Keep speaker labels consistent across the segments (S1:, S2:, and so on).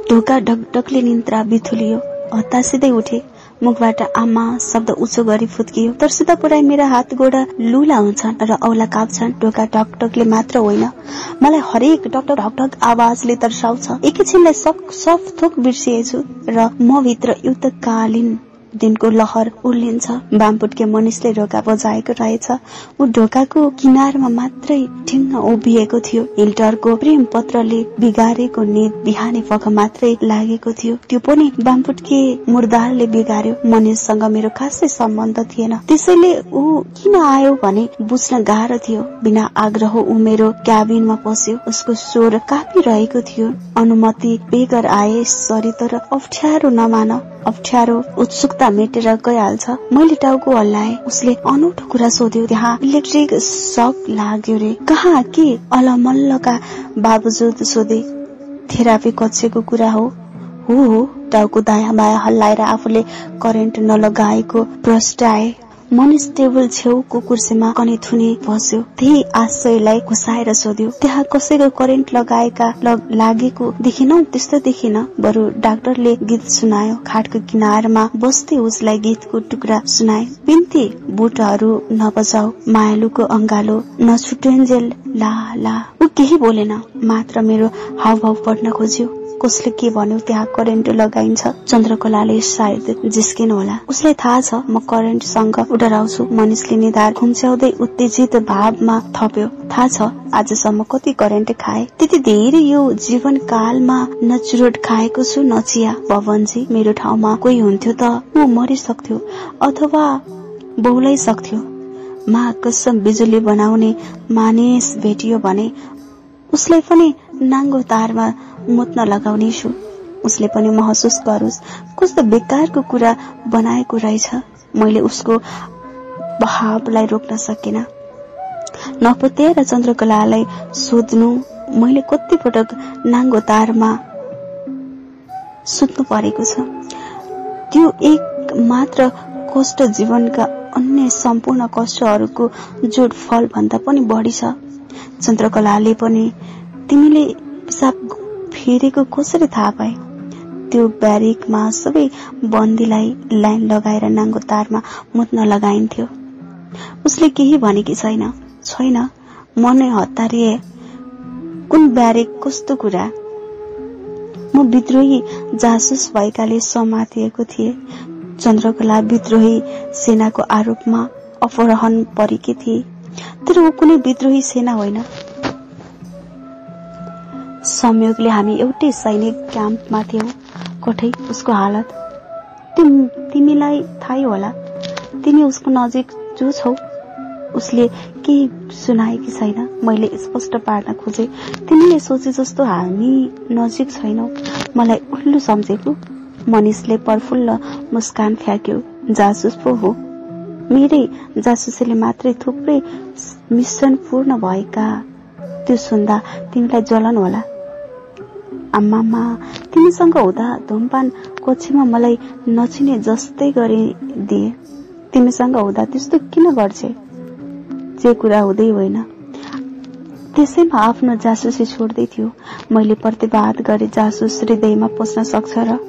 S1: ढोका ढकढकले निन्द्रा बिथुलियो। हतासिँदै उठे। मुखबाट आमा शब्द उच्च गरी फुत्कियो। तर्सिँदा पुराई मेरा हात गोडा लुला हुन्छन् र औला काप्छन्। ढोका ढकढकले मात्र होइन, मलाई हरेक ढकढक ढकढक आवाजले तर्साउँछ। एकैछिनलाई सब थोक बिर्सिएछु र म भित्र युद्धकालीन दिनको लहर उर्लिन्छ। बामपुटके मनिषले ढोका बजाएको रहेछ। ऊ ढोकाको किनारमा मात्रै ठिङ्ग उभिएको थियो। हिल्टरको प्रेम पत्रले बिगारेको नेत बिहानै पख मात्रै लागेको थियो। त्यो पनि बामपुटके मुर्दारले बिगार्यो। मनिषसँग मेरो खासै सम्बन्ध थिएन, त्यसैले ऊ किन आयो भने बुझ्न गाह्रो थियो। बिना आग्रह ऊ मेरो क्याबिनमा पस्यो। उसको स्वर काँपिरहेको थियो। अनुमति बेगर आए सरी, तर अप्ठ्यारो नमान। अप्ठ्यारो उत्सुकता मेटेर गइहाल्छ। मैले टाउको हल्लाए। उसले अनौठो कुरा सोध्यो। त्यहाँ इलेक्ट्रिक सक लाग्यो रे। कहाँ के? अलमल्लका बावजुद सोधे। थेरापी कक्षको कुरा हो। टाउको दायाँ बायाँ हल्लाएर आफूले करेन्ट नलगाएको प्रस्ताए। मनिष टेबल छेउको कुर्सीमा कने थुनी बस्यो। त्यही आशयलाई घुसाएर सोध्यो, त्यहाँ कसैको करेन्ट लागेको देखिनौ? त्यस्तो देखिन, बरु डाक्टरले गीत सुनायो। खाटको किनारमा बस्दै उसलाई गीतको टुक्रा सुनाए। बिन्ती बुटहरू नबजाऊ, मायालुको अंगालो नछुटुन्जेल ला ला। ऊ केही बोलेन, मात्र मेरो हावभाव पढ्न खोज्यो। कसले के भन्यो त्यहाँ करेन्ट लगाइन्छ? चन्द्रकलाले सायद जिस्किनु होला। उसलाई थाहा छ म करेन्टसँग डराउँछु। मनिषले निधार खुम्च्याउँदै उत्तेजित भावमा थप्यो। थाहा छ आजसम्म कति करेन्ट खाए? त्यति धेरै यो जीवन कालमा न चुरोट खाएको छु न चिया। भवनजी, मेरो ठाउँमा कोही हुन्थ्यो त ऊ मरिसक्थ्यो अथवा बहुलाई सक्थ्यो। मा कसम बिजुली बनाउने मानिस भेटियो भने उसलाई पनि नाङ्गो तारमा मुत्न लगाउने छु। उसले पनि महसुस गरोस् कस्तो बेकारको कुरा बनाएको रहेछ। मैले उसको भावलाई रोक्न सकिन। नपुत्याएर चन्द्रकलालाई सोध्नु, मैले कति पटक नाङ्गो तारमा सुत्नु परेको छ। त्यो एक मात्र कष्ट जीवनका अन्य सम्पूर्ण कष्टहरूको जोड फल भन्दा पनि बढी छ। चन्द्रकलाले पनि तिमीले पिसाब फेरेको कसरी थाहा पाए? त्यो ब्यारिकमा सबै बन्दीलाई लाइन लगाएर नाङ्गो तारमा मुत्न लगाइन्थ्यो। उसले केही भनेकी छैन। मनै हतारिए। कुन ब्यारिक? कस्तो कुरा? म विद्रोही जासुस भएकाले समातिएको थिए। चन्द्रकला विद्रोही सेनाको आरोपमा अपहरण परेकी थिए, तर ऊ कुनै विद्रोही सेना होइन। संयोगले हामी एउटै सैनिक क्याम्पमा थियौं। कठै उसको हालत तिमीलाई थाहै होला। तिमी उसको नजिक जो छौ। उसले केही सुनाएकी छैन। मैले स्पष्ट पार्न खोजे। तिमीले सोचे जस्तो हामी नजिक छैनौ। मलाई उल्लु सम्झेको? मनिषले प्रफुल्ल मुस्कान फ्याँक्यो। जासुस पो हो। मेरै जासुसीले मात्रै थुप्रै मिशन पूर्ण भएका। त्यो सुन्दा तिमीलाई जलन होला। आमामा, तिमीसँग हुँदा धूमपान कक्षमा मलाई नचिने जस्तै गरिदिए। तिमीसँग हुँदा त्यस्तो किन गर्छे? जे कुरा हुँदै होइन, त्यसैमा आफ्नो जासुसी छोड्दै थियो। मैले प्रतिवाद गरे, जासुस हृदयमा पस्न सक्छ र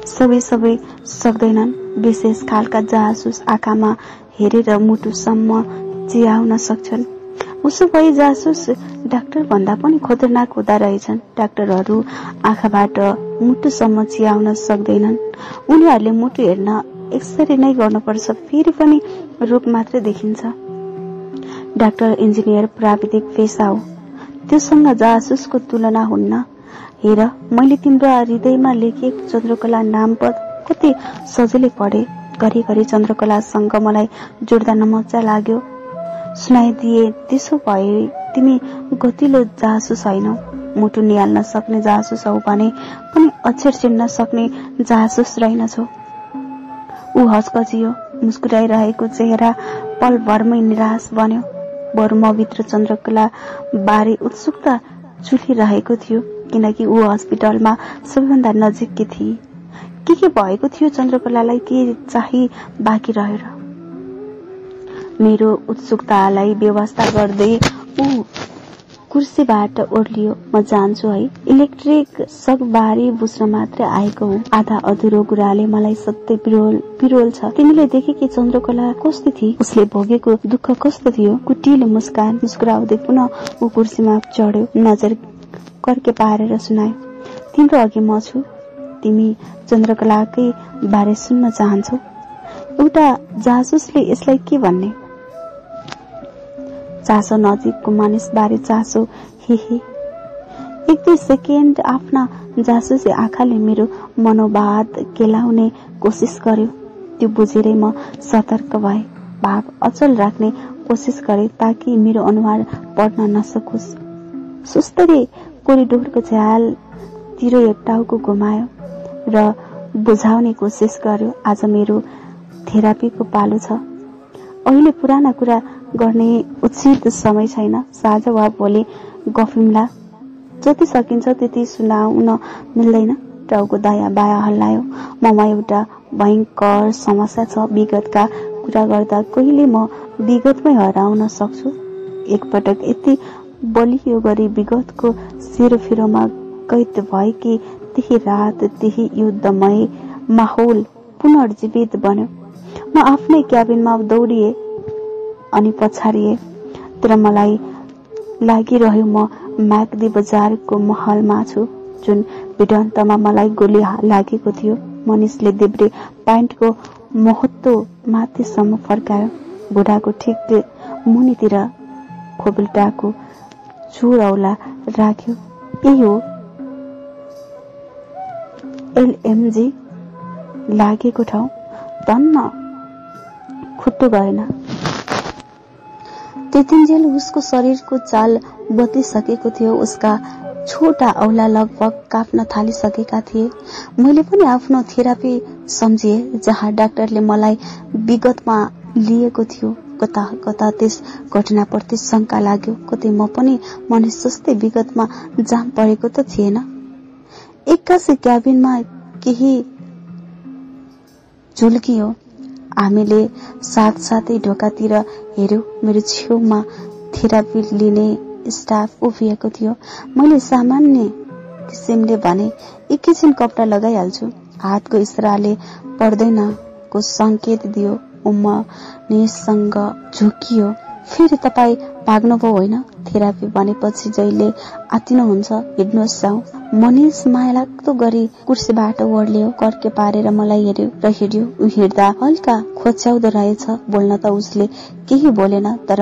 S1: सबै सक्दैनन्। विशेष खालका जासुस आँखामा हेरेर मुटुसम्म चियाउन सक्छन्। उसो भए जासुस डाक्टर भन्दा पनि खतरनाक हुँदा रहेछन्। डाक्टरहरू आँखाबाट मुटुसम्म चियाउन सक्दैनन्। उनीहरूले मुटु हेर्न एक्सरे नै गर्नुपर्छ, फेरि पनि रोग मात्रै देखिन्छ। डाक्टर इन्जिनियर प्राविधिक पेशा हो, त्योसँग जासुसको तुलना हुन्न। हेर, मैले तिम्रो हृदयमा लेखिएको चन्द्रकला नाम पद कति सजिलै पढे। घरिघरि चन्द्रकलासँग मलाई जोड्दा नमजा लाग्यो। सुनाइदिए, त्यसो भए तिमी गतिलो जासुस हैनौ, मुटु निहाल्न सक्ने जासुस हौ भने पनि अक्षर चिन्न सक्ने जासुस रहेनछौ। ऊ हच्कचियो। मुस्कुराइरहेको चेहरा पलभरमै निराश बन्यो। बरु म भित्र चन्द्रकला बारे उत्सुकता चुलिरहेको थियो, किनकि ऊ हस्पिटलमा सबैभन्दा नजिककी थिए। के भएको थियो चन्द्रकलालाई? के चाहिँ बाँकी रहेर? मेरो उत्सुकतालाई व्यवस्था गर्दै ऊ कुर्सीबाट ओर्लियो। म जान्छु है, इलेक्ट्रिक सकबारी बुझ्न मात्र आएको हो। आधा अधुरो कुराले मलाई सत्य पिरोल छ। तिमीले देखेकी चन्द्रकला कस्तो थिए? उसले भोगेको दुःख कस्तो थियो? कुटिलो मुस्कान मुस्कुराउँदै पुनः ऊ कुर्सीमा चढ्यो। नजर कर्के पारेर सुनायो, तिम्रो अघि म छु। तिमी चन्द्रकलाकै बारे सुन्न चाहन्छौ? एउटा जासुसले यसलाई के भन्ने? चासो नजिकको मानिसबारे चासो। हे एक दुई सेकेन्ड आफ्ना जासुसी आँखाले मेरो मनोवाद केलाउने कोसिस गर्यो। त्यो बुझेरै म सतर्क भए। भाव अचल राख्ने कोसिस गरे ताकि मेरो अनुहार पढ्न नसकोस्। सुस्तरी कोरिडोरको झ्यालतिर एक टाउको घुमायो र बुझाउने कोसिस गर्यो। आज मेरो थेरापीको पालो छ। अहिले पुराना कुरा गर्ने उचित समय छैन। साँझ वा भोलि गफौँला। जति सकिन्छ त्यति सुनाउन मिल्दैन। टाउको दायाँ बायाँ हल्लायो। ममा एउटा भयंकर समस्या छ। विगतका कुरा गर्दा कहिले म विगतमै हराउन सक्छु। एकपटक यति बलियो गरी विगतको सिरफिरोमा कैद भए कि त्यही रात त्यही युद्धमय माहौल पुनर्जीवित बन्यो। म आफ्नै क्याबिनमा दौडिए अनि पछाडिए। तर मलाई लागिरह्यो म म्याग्दी बजारको महलमा छु, जुन भिडन्तमा मलाई गोली लागेको थियो। मनिषले देब्रे प्यान्टको महत्व माथिसम्म फर्कायो। बुढाको ठिक मुनितिर खोबिल्टाको चुरौला राख्यो। यही हो एलएमजी लागेको ठाउँ। धन्न खुट्टो गएन। त्यतिन्जेल उसको शरीरको चाल बदलिसकेको थियो। उसका छोटा औला लगभग काप्न थालिसकेका थिए। मैले पनि आफ्नो थेरापी सम्झिए, जहाँ डाक्टरले मलाई विगतमा लिएको थियो। कता कता त्यस घटनाप्रति शंका लाग्यो। कतै म पनि मनिष जस्तै विगतमा जाम परेको त थिएन। एक्कासी क्याबिनमा केही झुल्कियो। हामीले साथसाथै ढोकातिर हेर्यौं। मेरो छेउमा थेरापी लिने स्टाफ उभिएको थियो। मैले सामान्य किसिमले भने, एकैछिन कपडा लगाइहाल्छु। हातको इशाराले पर्दैनको संकेत दियो। मनिषसँग झुकियो। फेरि तपाईँ भाग्नुभयो होइन? थेरापी भनेपछि जहिले आत्तिनुहुन्छ। हिँड्नुहोस् जाउँ। मनिष मायालाग्दो गरी कुर्सीबाट ओर्लियो। कर्के पारेर मलाई हेर्यो र हिँड्यो। ऊ हिँड्दा हल्का खोच्याउँदो रहेछ। बोल्न त उसले केही बोलेन, तर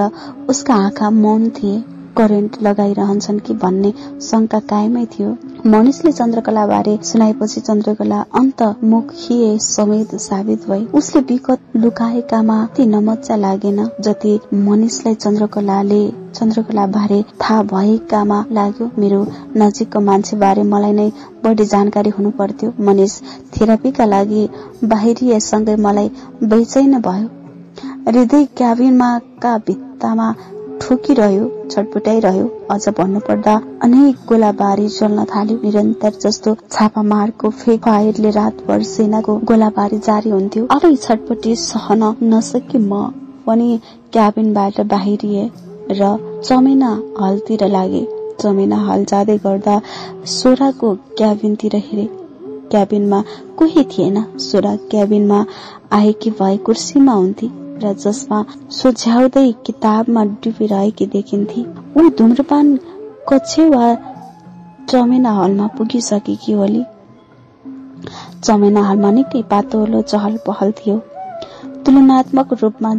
S1: उसका आँखा मौन थिए। करेन्ट लगाइरहन्छन् कि भन्ने शंका कायमै थियो। मनिषले चन्द्रकला बारे सुनाएपछि चन्द्रकला अन्तर्मुखी समेत साबित भई। उसले विगत लुकाएकामा ती नमज्जा लागेन जति मनिषलाई चन्द्रकला बारे थाहा भएकामा लाग्यो। मेरो नजिकको मान्छे बारे मलाई नै बढी जानकारी हुनु पर्थ्यो। मनिष थेरापीका लागि बाहिरिएसँगै मलाई बेचैन भयो। हृदय क्याबिनमा का भित्तामा ठोकिरह्यो, छटपटाइरह्यो। अझ भन्नुपर्दा अनेक गोलाबारी चल्न थाल्यो। निरन्तर जस्तो छापामारको फायरले रातभर सेनाको गोलाबारी जारी हुन्थ्यो। अब छटपटी सहन नसकी म पनि क्याबिनबाट बाहिरिए र चमेना हलतिर लागे। चमेना हल जाँदै गर्दा सोराको क्याबिनतिर हेरे। क्याबिनमा कोही थिएन। सोरा क्याबिनमा आएकी भए कुर्सीमा हुन्थे र जसमा सोझ्याउँदै किताबमा डुबिरहेकी देखिन्थे। ऊ धूम्रपान कक्ष वा चमेना हलमा पुगिसकेकी होली। चमेना हलमा निकै पातलो चहल पहल थियो। तुलनात्मक रूपमा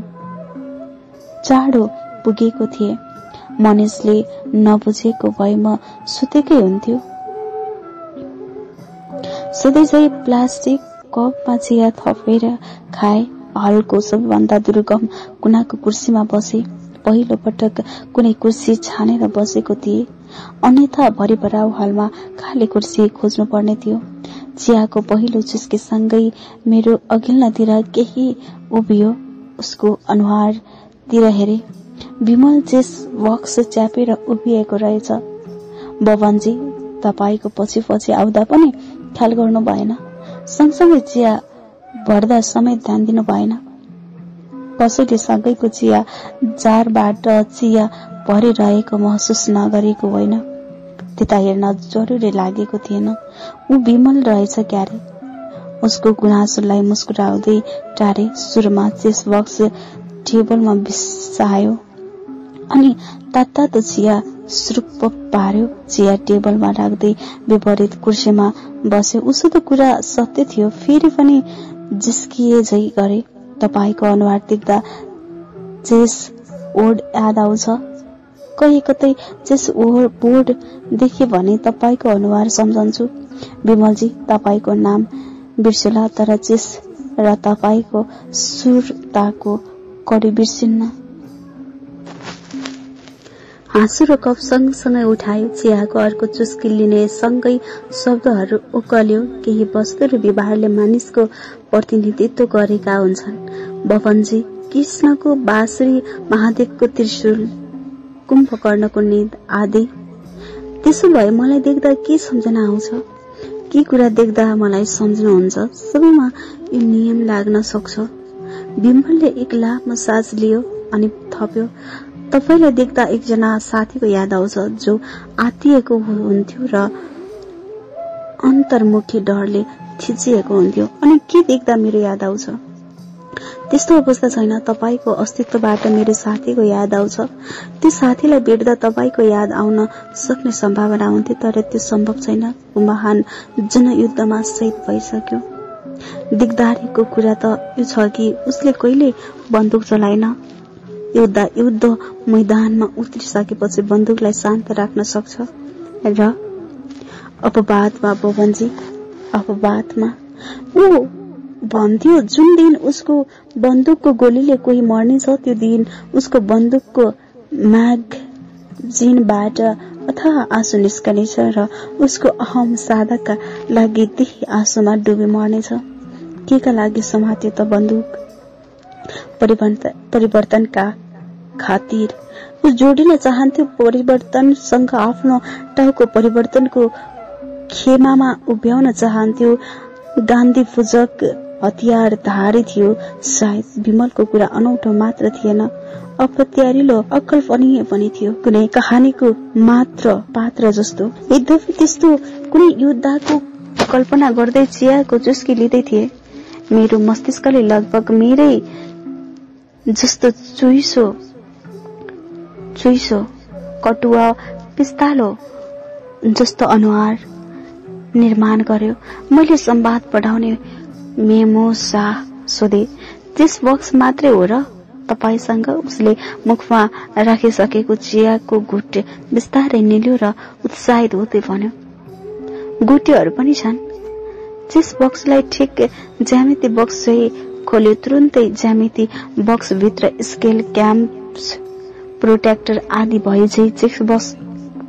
S1: चाँडो पुगेको थिए। मनिषले नबुझेको भए म सुतेकै हुन्थ्यो। सधैँझै प्लास्टिक कपमा चिया थपेर खाए। हलको सबैभन्दा दुर्गम कुनाको कुर्सीमा बसे। पहिलो पटक कुनै कुर्सी छानेर बसेको थिए। अन्यथा भरिभराउ हलमा खाली कुर्सी खोज्नु पर्ने थियो। चियाको पहिलो चुस्कीसँगै मेरो अघिल्नातिर केही उभियो। उसको अनुहारतिर हेरे। विमल जेस बक्स च्यापेर उभिएको रहेछ। बबनजी, तपाईको पछि पछि आउँदा पनि ख्याल गर्नु भएन। सँगसँगै चिया भर्दा समेत ध्यान दिनु भएन। कसैले सँगैको चिया जारबाट चिया भरिरहेको महसुस नगरेको होइन। त्यता हेर्न जरुरी लागेको थिएन। ऊ विमल रहेछ क्यारे। उसको गुनासोलाई मुस्कुराउँदै टारे सुरुमा चेस बक्स टेबलमा बिसायो अनि तातो चिया सुरुप्प पार्यो। चिया टेबलमा राख्दै विपरीत कुर्सीमा बस्यो। उसो त कुरा सत्य थियो। फेरि पनि जिस्किए झै गरे। तपाईको अनुहार देख्दा चेस बोर्ड याद आउँछ। कहीँ कतै चेस बोर्ड देखे भने तपाईको अनुहार सम्झन्छु। विमलजी, तपाईको नाम बिर्सला तर चेस र तपाईको सुरताको कडी बिर्सिन्न। हाँसो र कप सँगसँगै उठायो। चियाको अर्को चुस्की लिने सँगै शब्दहरू उक्ल्यो। केही वस्तु र व्यवहारले मानिसको प्रतिनिधित्व गरेका हुन्छन्। बपनजी, कृष्णको बाँसुरी, महादेवको त्रिशूल, कुम्भकर्णको निद आदि। त्यसो भए मलाई देख्दा के सम्झना आउँछ? के कुरा देख्दा मलाई सम्झनुहुन्छ? सबैमा यो नियम लाग्न सक्छ। विमलले एक लामो सास लियो अनि थप्यो, तपाईलाई देख्दा एकजना साथीको याद आउँछ जो आत्तिएको हुन्थ्यो र अन्तर्मुखी डरले थिचिएको हुन्थ्यो। अनि के देख्दा मेरो याद आउँछ? त्यस्तो अवस्था छैन। तपाईको अस्तित्वबाट मेरो साथीको याद आउँछ। त्यो साथीलाई भेट्दा तपाईको याद आउन सक्ने सम्भावना हुन्थ्यो, तर त्यो सम्भव छैन। ऊ महान जनयुद्धमा शहीद भइसक्यो। दिगदारीको कुरा त यो छ कि उसले कहिले बन्दुक चलाएन। युद्ध मैदानमा उत्रिसकेपछि बन्दुकलाई शान्त राख्न सक्छ। र अपवादमा बबनजी, अपवादमा ऊ भन्थ्यो जुन दिन उसको बन्दुकको गोलीले कोही मर्नेछ त्यो दिन उसको बन्दुकको म्यागजिनबाट अथाह आँसु निस्कनेछ र उसको अहम साधकका लागि त्यही आँसुमा डुबी मर्नेछ। के का लागि समात्यो त बन्दुक? परिवर्तनका खातिर। ऊ जोडिन चाहन्थ्यो परिवर्तनसँग आफ्नो टाउको परिवर्तनको खेमामा उभ्याउन चाहन्थ्यो। गान्धी पूजक हतियारधारी थियो। सायद विमलको कुरा अनौठो मात्र थिएन, अप्रत्यारिलो अकल्पनीय पनि थियो, कुनै कहानीको मात्र पात्र जस्तो। यद्यपि त्यस्तो कुनै योद्धाको कल्पना गर्दै चियाको चुस्की लिँदै थिए। मेरो मस्तिष्कले लगभग मेरै जस्तो चुइसो कटुवा पिस्तालो जस्तो अनुहार निर्माण गर्यो। मैले संवाद पढाउने मेमो शाह सोधे, त्यस बक्स मात्रै हो र तपाईसँग? उसले मुखमा राखिसकेको चियाको घुट बिस्तारै निल्यो र उत्साहित हुँदै भन्यो, गुटेहरू पनि छन्। त्यस बक्सलाई ठिक ज्यामिति बक्स चाहिँ खोल्यो। तुरुन्तै ज्यामिति बक्स भित्र स्केल, क्याम्प्स, प्रोट्याक्टर आदि भए झै चेक बक्स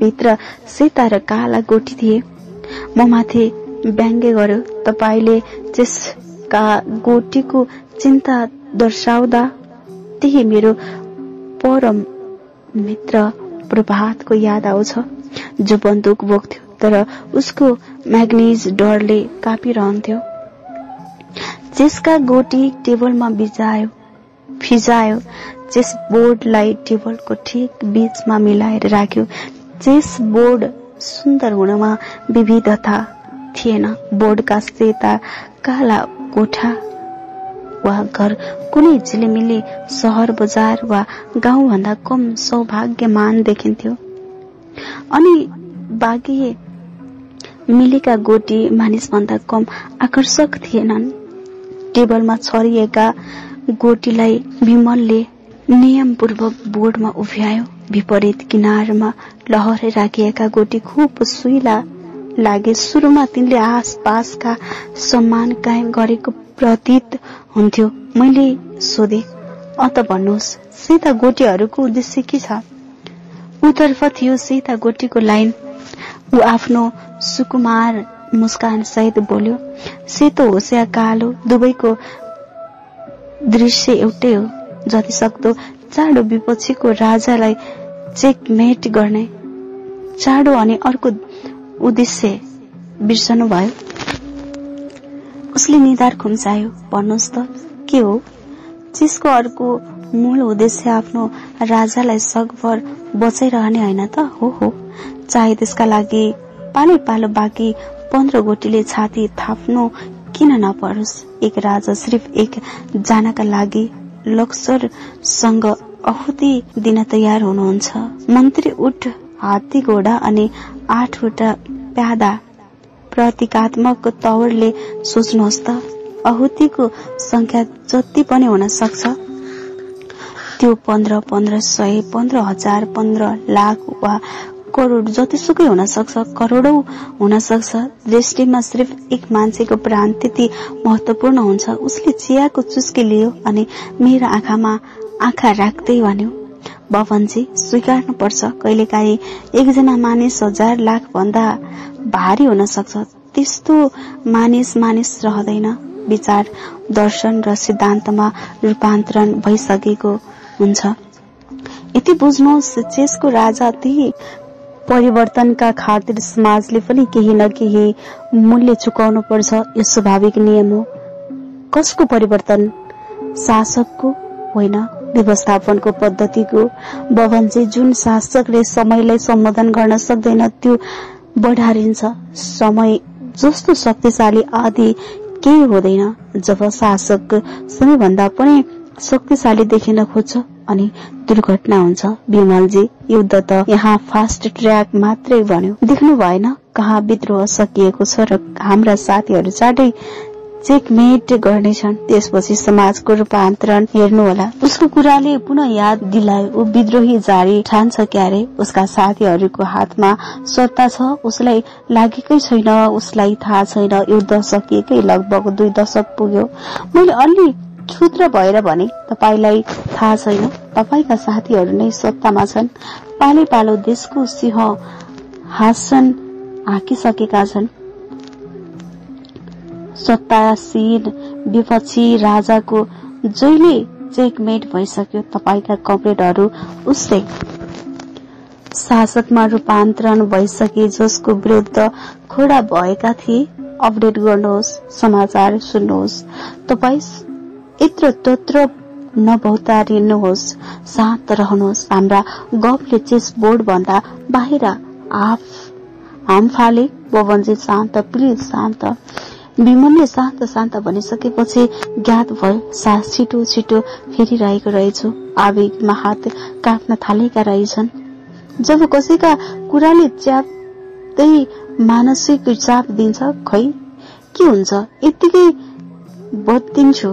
S1: भित्र सेता र काला गोटी थिए। म माथि व्यङ्ग्य गर्यो, तपाईले त्यसका गोटीको चिन्ता दर्शाउँदा त्यही मेरो परम मित्र प्रभातको याद आउँछ, जो बन्दुक बोक्थ्यो तर उसको म्याग्निज डरले कापिरहन्थ्यो। चेसका गोटी टेबलमा फिजायो। चेस बोर्डलाई टेबलको ठिक बीचमा मिलाएर राख्यो। चेस बोर्ड सुन्दर हुनमा विविधता थिएन। बोर्डका सेता काला कोठा वा घर कुनै झिलिमिली सहर बजार वा गाउँभन्दा कम सौभाग्यमान देखिन्थ्यो। अनि बाँकी मिलेका गोटी मानिसभन्दा कम आकर्षक थिएनन्। टेबलमा छरिएका गोटीलाई विमलले नियमपूर्वक बोर्डमा उभ्यायो। विपरीत किनारमा लहरै राखिएका गोटी खुब सुइला लागे। सुरुमा तिनले आसपासका सम्मान कायम गरेको प्रतीत हुन्थ्यो। मैले सोधे, अत भन्नुहोस्, सेता गोटीहरूको उद्देश्य के छ? उतर्फ थियो सेता गोटीको लाइन। ऊ आफ्नो सुकुमार मुस्कान सहित बोल्यो, सेतो होस् या कालो, दुवैको दृश्य एउटै हो। जति सक्दो चाँडो विपक्षीको राजालाई चेकमेट गर्ने। चाँडो अनि अर्को उद्देश्य बिर्सनु भयो। उसले निधार खुम्चायो, भन्नुहोस् त के हो? चिजको अर्को मूल उद्देश्य आफ्नो राजालाई सकभर बचाइरहने होइन त? हो, चाहे त्यसका लागि पालै पालो बाँकी 15 गोटीले छाती थाप्नु किन नपरोस्। एक राजा सिर्फ एक जनाका लागि लक्सरसँग आहुति दिन तयार हुनुहुन्छ। मन्त्री उठ, हात्ती, घोडा अनि 8वटा प्यादा प्रतीकात्मक तवरले सोच्नुहोस् त। आहुतिको संख्या जति पनि हुन सक्छ, त्यो 15, 1500, 15,000, 15 लाख वा करोड जतिसुकै हुन सक्छ, करोडौं हुन सक्छ। दृष्टिमा सिर्फ एक मान्छेको प्राण त्यति महत्वपूर्ण हुन्छ। उसले चियाको चुस्की लियो अनि मेरो आँखामा आँखा राख्दै भन्यो, बबनजी, स्वीकार्नुपर्छ, कहिलेकाहीँ एकजना मानिस 1000 लाख भन्दा भारी हुन सक्छ। त्यस्तो मानिस रहँदैन। विचार, दर्शन र सिद्धान्तमा रूपान्तरण भइसकेको हुन्छ। यति बुझ्नुहोस्, चेसको राजा त्यही परिवर्तनका खातिर समाजले पनि केही न केही मूल्य चुकाउनु पर्छ। यो स्वाभाविक नियम हो। कसको परिवर्तन? शासकको होइन, व्यवस्थापनको पद्धतिको। बबनजी, जुन शासकले समयलाई सम्बोधन गर्न सक्दैन त्यो बढारिन्छ। समय जस्तो शक्तिशाली आदि केही हुँदैन। जब शासक समयभन्दा पनि शक्तिशाली देखिन खोज्छ अनि दुर्घटना हुन्छ। विमलजी, युद्ध त यहाँ फास्ट ट्र्याक मात्रै भन्यो, देख्नु भएन कहाँ विद्रोह सकिएको छ र हाम्रा साथीहरू चाँडै चेकमेट गर्नेछन्। त्यसपछि समाजको रूपान्तरण हेर्नु होला। उसको कुराले पुनः याद दिलायो, ऊ विद्रोही जारी ठान्छ क्यारे। उसका साथीहरूको हातमा सत्ता छ, उसलाई लागेकै छैन, उसलाई थाहा छैन युद्ध सकिएकै लगभग 2 दशक पुग्यो। मैले अलि क्षुद्र भएर भने, तपाईलाई थाहा छैन, तपाईका साथीहरू नै सत्तामा छन्। पालै पालो देशको सिंहासन हाकिसकेका छन्। सत्तासीन विपक्षी राजाको जहिले चेकमेट भइसक्यो। तपाईका कमरेडहरू उसै शासकमा रूपान्तरण भइसके जसको विरुद्ध खडा भएका थिए। अपडेट गर्नुहोस्, समाचार सुन्नुहोस्। तपाई यत्र तत्र नभौतारिनुहोस्, शान्त रहनुहोस्। हाम्रा गफले चेस बोर्ड भन्दा बाहिर हाम फाले। बबनजी, शान्त, प्लिज शान्त। विमलले शान्त भनिसकेपछि ज्ञात भयो, सास छिटो छिटो फेरिरहेको रहेछु। आवेगमा हात काट्न थालेका रहेछन्। जब कसैका कुराले च्याप्दै मानसिक चाप दिन्छ, खै के हुन्छ, यत्तिकै बत्तिन्छु।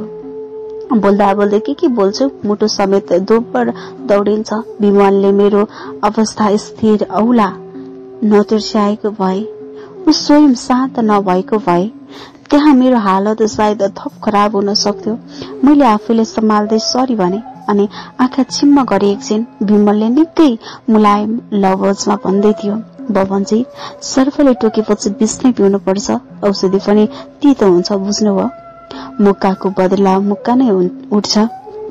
S1: बोल्दा बोल्दै के बोल्छु, मुटु समेत दोब्बर दौडिन्छ। विमलले मेरो अवस्था स्थिर औला नतिर्स्याएको भए, ऊ स्वयं शान्त नभएको भए त्यहाँ मेरो हालत सायद थप खराब हुन सक्थ्यो। मैले आफूले सम्हाल्दै सरी भने अनि आँखा चिम्म गरे एकछिन। विमलले निकै मुलायम लवजमा भन्दै थियो, बबनजी, सर्फले टोकेपछि विष नै पिउनु पर्छ, औषधि पनि तितो हुन्छ, बुझ्नुभयो? मुक्काको बदला मुक्का नै उठ्छ।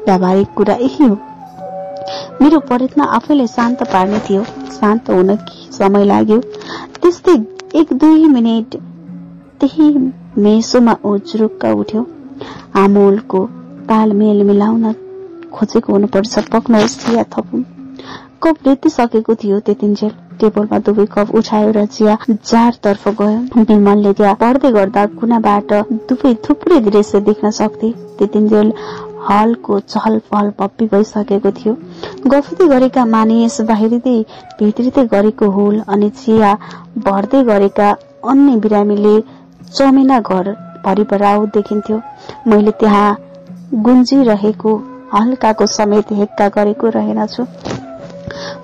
S1: व्यावहारिक कुरा यही हो। मेरो प्रयत्न आफैलाई शान्त पार्ने थियो। शान्त हुन समय लाग्यो। त्यस्तै 1-2 मिनेट त्यही मेसोमा उजुरुक्क उठ्यो। आमोलको तालमेल मिलाउन खोजेको हुनुपर्छ। पक्नुहोस्, चिया थपौं। कप रेतिसकेको थियो त्यतिन्जेल। टेबलमा 2 कप उठायो र चिया जारतर्फ गयो। विमलले त्यहाँ पढ्दै गर्दा कुनाबाट दुवै थुप्रै दृश्य देख्न सक्थे। त्यतिन्जेल हलको चहल पहल पप्पी भइसकेको थियो। गफदै गरेका मानिस, बाहिरिँदै भित्रिँदै गरेको होल अनि चिया भर्दै गरेका अन्य बिरामीले चमेना घर भरिपराउ देखिन्थ्यो। मैले त्यहाँ गुन्जिरहेको हल्काको समेत हेक्का गरेको रहेनछु।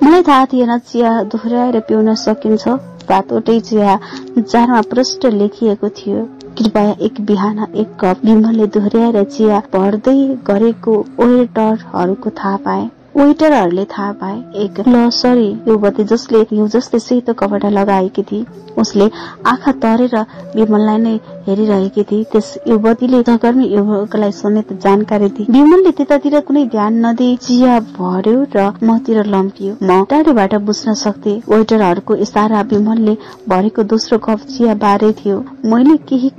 S1: मलाई थाहा थिएन चिया दोहोर्याएर पिउन सकिन्छ। रातोटै चिया जारमा प्रष्ट लेखिएको थियो, कृपया एक बिहान 1 कप। विमलले दोहोर्याएर चिया भर्दै गरेको वेटरहरूको थाहा पाए। वेटरहरूले थाहा पाए एक लसरी युवती जसले हिउँ जस्तै सेतो कपडा लगाएकी थिए। उसले आँखा तरेर विमललाई नै हेरिरहेकी थिए। त्यस युवतीले सहकर्मी युवकलाई समेत जानकारी दिए। विमलले त्यतातिर कुनै ध्यान नदिई चिया भर्यो र मतिर लम्कियो। म टाढीबाट बुझ्न सक्थे वेटरहरूको इशारा विमलले भरेको दोस्रो कप चिया बारे थियो। मैले केही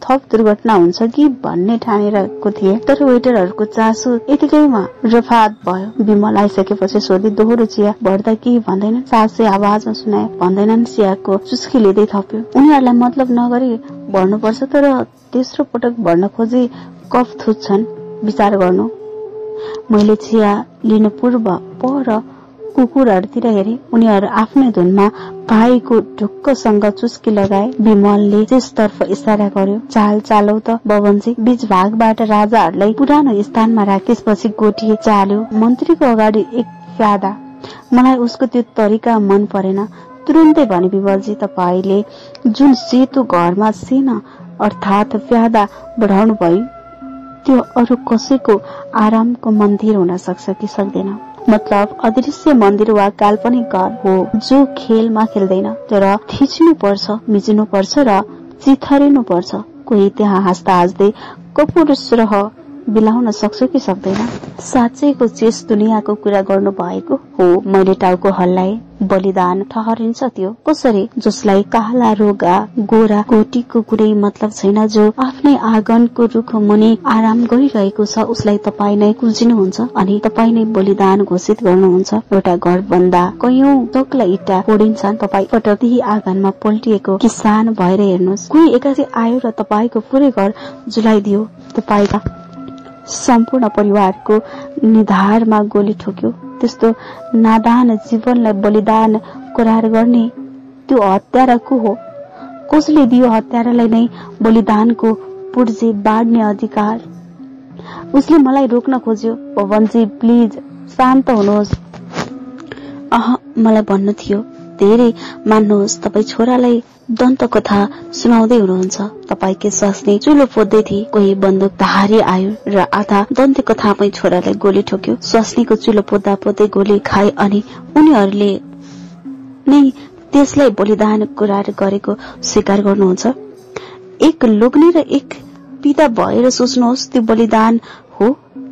S1: थप दुर्घटना हुन्छ कि भन्ने ठानेको थिएँ, तर वेटरहरूको चासो यतिकैमा रफात भयो। विमल आइसकेपछि सोधी, दोहोरो चिया भर्दा केही भन्दैनन्? सासै आवाजमा सुनाए। भन्दैनन्। चियाको चुस्की लिँदै थप्यो। उनीहरूलाई मतलब नगरी भर्नुपर्छ, तर तेस्रो पटक भर्न खोजी कप थुच्छन्। विचार गर्नु। मैले चिया लिनु पूर्व पर कुकुरहरूतिर हेरे। उनीहरू आफ्नै धुनमा भाइको ढुक्कसँग चुस्की लगाए। विमलले त्यसतर्फ इशारा गर्यो। चालौ त बबनजी, बीच भागबाट राजाहरूलाई पुरानो स्थानमा राखेपछि गोठी चाल्यो। मन्त्रीको अगाडि एक फ्यादा। मलाई उसको त्यो तरिका मन परेन। तुरुन्तै भने, विमलजी, तपाईँले जुन सेतो घरमा सेना अर्थात फ्यादा बढाउनु भयो त्यो अरू कसैको आरामको मन्दिर हुन सक्छ कि सक्दैन? मतलब अदृश्य मन्दिर वा काल्पनिक घर हो जो खेलमा खेल्दैन, तर थिच्नु पर्छ, मिच्नु पर्छ र चिथरिनु पर्छ। कोही त्यहाँ हाँस्दा हाँस्दै कपुरुष रह बिलाउन सक्छ कि सक्दैन? साँच्चैको चेस दुनियाँको कुरा गर्नु भएको हो। मैले टाउको हल्लाए। बलिदान ठहरिन्छ त्यो कसरी? जसलाई काला रोगा गोरा कोटीको कुनै मतलब छैन, जो आफ्नै आँगनको रुख मुनि आराम गरिरहेको छ, उसलाई तपाईँ नै कुल्चिनुहुन्छ अनि तपाईँ नै बलिदान घोषित गर्नुहुन्छ। एउटा घर भन्दा कयौं तोक्ला इट्टा फोडिन्छन्। तपाईँ पटक त्यही आँगनमा पल्टिएको किसान भएर हेर्नुहोस्। कोही एकासी आयो र तपाईँको पुरै घर जुलाइदियो। तपाईँका सम्पूर्ण परिवारको निधारमा गोली ठोक्यो। त्यस्तो नादान जीवनलाई बलिदान करार गर्ने त्यो हत्यारा को हो? कसले दियो हत्यारालाई नै बलिदानको पुर्जे बाँड्ने अधिकार? उसले मलाई रोक्न खोज्यो। पवनजी, प्लिज शान्त हुनुहोस्। मलाई भन्नु थियो। धेरै मान्नुहोस्, तपाईँ छोरालाई दन्तकथा सुनाउँदै हुनुहुन्छ। तपाईँकै स्वास्नी चुलो पोद्दै थिए। कोही बन्दुकधारी आयो र आधा दन्तकथामै छोरालाई गोली ठोक्यो। स्वास्नीको चुलो पोद्दा पोद्दै गोली खाए अनि उनीहरूले नै त्यसलाई बलिदान करार गरेको स्वीकार गर्नुहुन्छ। एक लोग्ने र एक पिता भएर सोच्नुहोस्, त्यो बलिदान हो।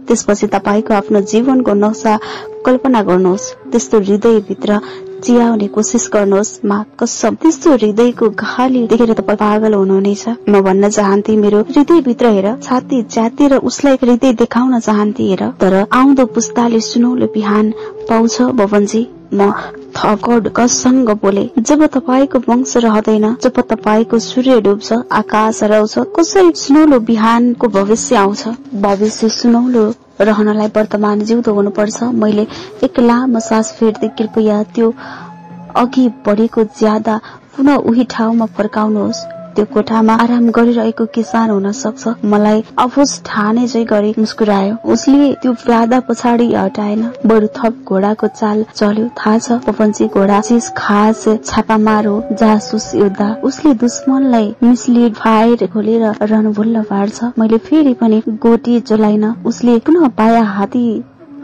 S1: त्यसपछि तपाईँको आफ्नो जीवनको नक्सा कल्पना गर्नुहोस्। त्यस्तो हृदयभित्र चियाउने कोसिस गर्नुहोस्। मा कसम, त्यस्तो हृदयको घाली देखेर तपाईँ पागल हुनुहुनेछ। म भन्न चाहन्थे, मेरो हृदयभित्र हेर। छाती च्यातेर उसलाई हृदय देखाउन चाहन्थे, हेर। तर आउँदो पुस्ताले सुनौलो बिहान पाउँछ बबनजी। म थकडसँग बोले। जब तपाईँको वंश रहँदैन, जब तपाईँको सूर्य डुब्छ, आकाश हराउँछ, कसरी सुनौलो बिहानको भविष्य आउँछ? भविष्य सुनौलो रहनलाई वर्तमान जिउँदो हुनुपर्छ। मैले एक लामो सास फेर्दै, कृपया त्यो अघि बढेको ज्यादा पुनः उही ठाउँमा फर्काउनुहोस्। त्यो कोठामा आराम गरिरहेको किसान हुन सक्छ। मलाई अफोस ठाने चाहिँ गरी मुस्कुरायो। उसले त्यो फ्यादा पछाडि हटाएन, बरु थप घोडाको चाल चल्यो। थाहा छ पवनजी, घोडा चिज खास छापामार हो, जासुस योद्धा। उसले दुश्मनलाई मिसलिड फायर खोलेर रणभुल्ल पार्छ। मैले फेरि पनि गोटी जलाइन। उसले पुनः बायाँ हाती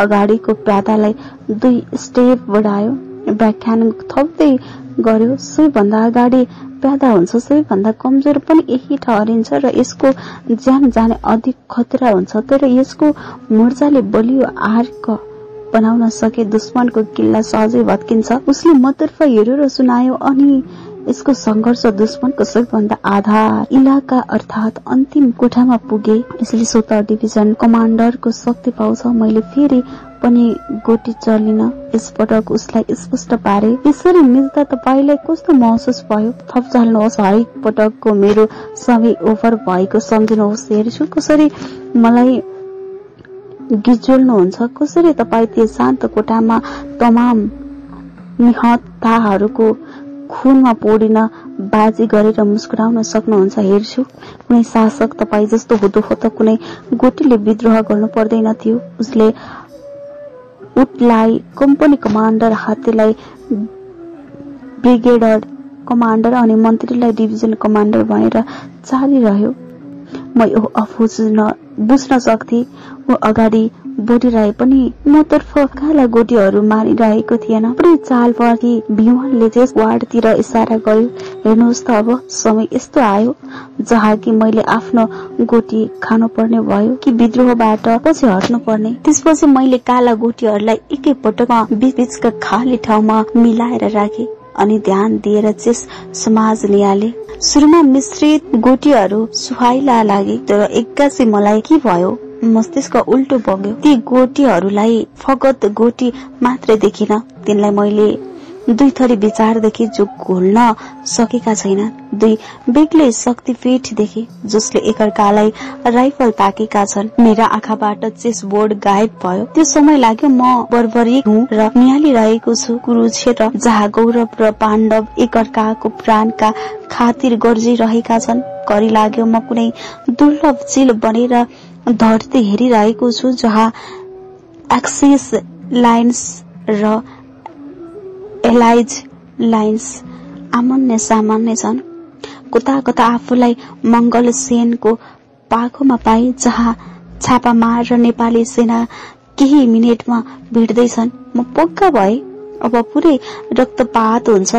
S1: अगाडिको प्यादालाई 2 स्टेप बढायो। व्याख्यान थप्दै गर्यो। सबैभन्दा अगाडि प्यादा हुन्छ, सबैभन्दा कमजोर पनि यही ठहरिन्छ र यसको ज्यान जाने अधिक खतरा हुन्छ। तर यसको मोर्चाले बलियो आर्क बनाउन सके दुश्मनको किल्ला सहजै भत्किन्छ। उसले मतर्फ हेर्यो र सुनायो, अनि यसको संघर्ष दुश्मनको सबैभन्दा आधार इलाका अर्थात अन्तिम कोठामा पुगे। यसले स्वतः डिभिजन कमान्डरको शक्ति पाउँछ। मैले फेरि पनि गोटी चलिन। यसपटक उसलाई स्पष्ट पारे। यसरी मिल्दा तपाईलाई कस्तो महसुस भयो? थप चल्नुहोस्। हरेक पटकको मेरो समय ओभर भएको सम्झिनुहोस्। हेर्छु कसरी मलाई गिज्वल्नुहुन्छ, कसरी तपाईँ त्यो शान्त कोठामा तमाम निहत्ताहरूको खुनमा पोडिन बाजी गरेर मुस्कुराउन सक्नुहुन्छ। हेर्छु कुनै शासक तपाईँ जस्तो हुँदो हो त कुनै गोटीले विद्रोह गर्नु पर्दैन थियो। उसले उटलाई कम्पनी कमान्डर, हात्तीलाई ब्रिगेडर कमान्डर अनि मन्त्रीलाई डिभिजन कमान्डर भनेर चालिरह्यो। म यो बुझ्न सक्थे। ऊ अगाडि बोडिरहे पनि मतर्फ काला गोटीहरू मारिरहेको थिएन। पुरै चाल पर्खी विमलले त्यस वार्डतिर इशारा गर्यो। हेर्नुहोस् त अब समय यस्तो आयो जहाँ कि मैले आफ्नो गोटी खानु पर्ने भयो कि विद्रोहबाट पछि हट्नु पर्ने। त्यसपछि मैले काला गोटीहरूलाई एकै पटकमा बीचका खाली ठाउँमा मिलाएर राखे अनि ध्यान दिएर चेस समाज निहाले। सुरुमा मिश्रित गोटीहरू सुहाइला लागे, तर एक्कासी मलाई के भयो, मस्तिष्क उल्टो बग्यो। ती गोटीहरूलाई फगत गोटी मात्रै देखिन, तिनलाई मैले दुई थरी विचार देखे जो घोल्न सकेका छैनन्। दुई बेग्लै शक्तिपीठ देखे जसले एकअर्कालाई राइफल ताकेका छन्। मेरा आँखाबाट चेस बोर्ड गायब भयो। त्यो समय लाग्यो म बर्बरिक हुँ र निहालिरहेको छु कुरुक्षेत्र, जहाँ गौरव र पाण्डव एकअर्काको प्राणका खातिर गर्जिरहेका छन्। करी लाग्यो म कुनै दुर्लभ चिल बनेर धरती हेरिरहेको छु जहाँ एक्सिस लाइन्स र एलाइज लाइन्स आमान्य सामान्य छन्। कता कता आफूलाई मंगल सेनको पाखोमा पाए, जहाँ छापामार र नेपाली सेना केही मिनेटमा भिड्दैछन्। म पक्का भए अब पुरै रक्तपात हुन्छ,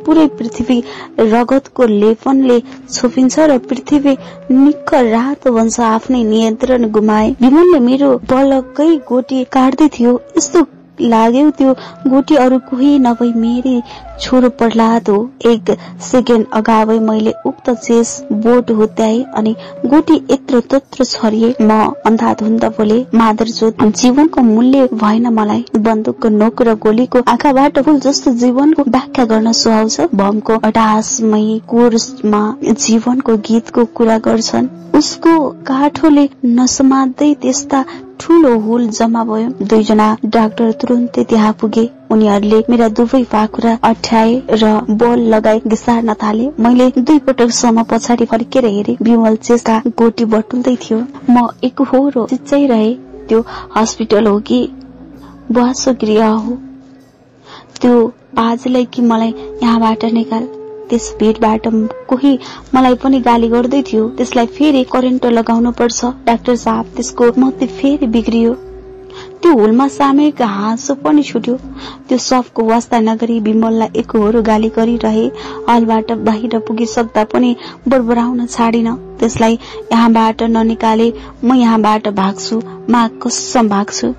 S1: पुरै पृथ्वी रगतको लेपनले छोपिन्छ र पृथ्वी निक्क रातो बन्छ। आफ्नै नियन्त्रण गुमाए। विमलले मेरो बलकै गोटी काट्दै थियो। यस्तो लाग्यो त्यो गोटी अरू कोही नभई मेरी छोरो प्रहलाद हो। एक सेकेन्ड अगावै मैले उक्त चेस बोर्ड हुत्याए अनि गोटी यत्र तत्र छरिए। म अन्धाधुन्द बोले, मादरजोत, जीवनको मूल्य भएन मलाई। बन्दुकको नोक र गोलीको आँखाबाट फूल जस्तो जीवनको व्याख्या गर्न सुहाउँछ। बमको अटासमय कोर्समा जीवनको गीतको कुरा गर्छन्। उसको काठोले नसमात्दै त्यस्ता ठूलो हुल जम्मा भयो। दुईजना डाक्टर तुरुन्तै त्यहाँ पुगे। उनीहरूले मेरा दुवै पाखुरा अठ्याए र बल लगाई घिसार्न थाले। मैले दुई पटकसम्म पछाडि फर्केर हेरे। विमल चेसका गोटी बटुल्दै थियो। म एकहोरो चिच्चाइरहे, त्यो हस्पिटल हो कि वासगृह हो? त्यो आजलाई कि मलाई यहाँबाट निकाल। त्यस भिडबाट कोही मलाई पनि गाली गर्दै थियो। त्यसलाई फेरि करेन्ट लगाउनु पर्छ डाक्टर साहब, त्यसको मती फेरि बिग्रियो। त्यो हुलमा सामूहिक हाँसो पनि छुट्यो। त्यो सबको वास्ता नगरी विमललाई एकहोरो गाली गरिरहे। हलबाट बाहिर पुगिसक्दा पनि बडबडाउन छाडिन। त्यसलाई यहाँबाट ननिकाले म यहाँबाट भाग्छु, मा कसम भाग्छु।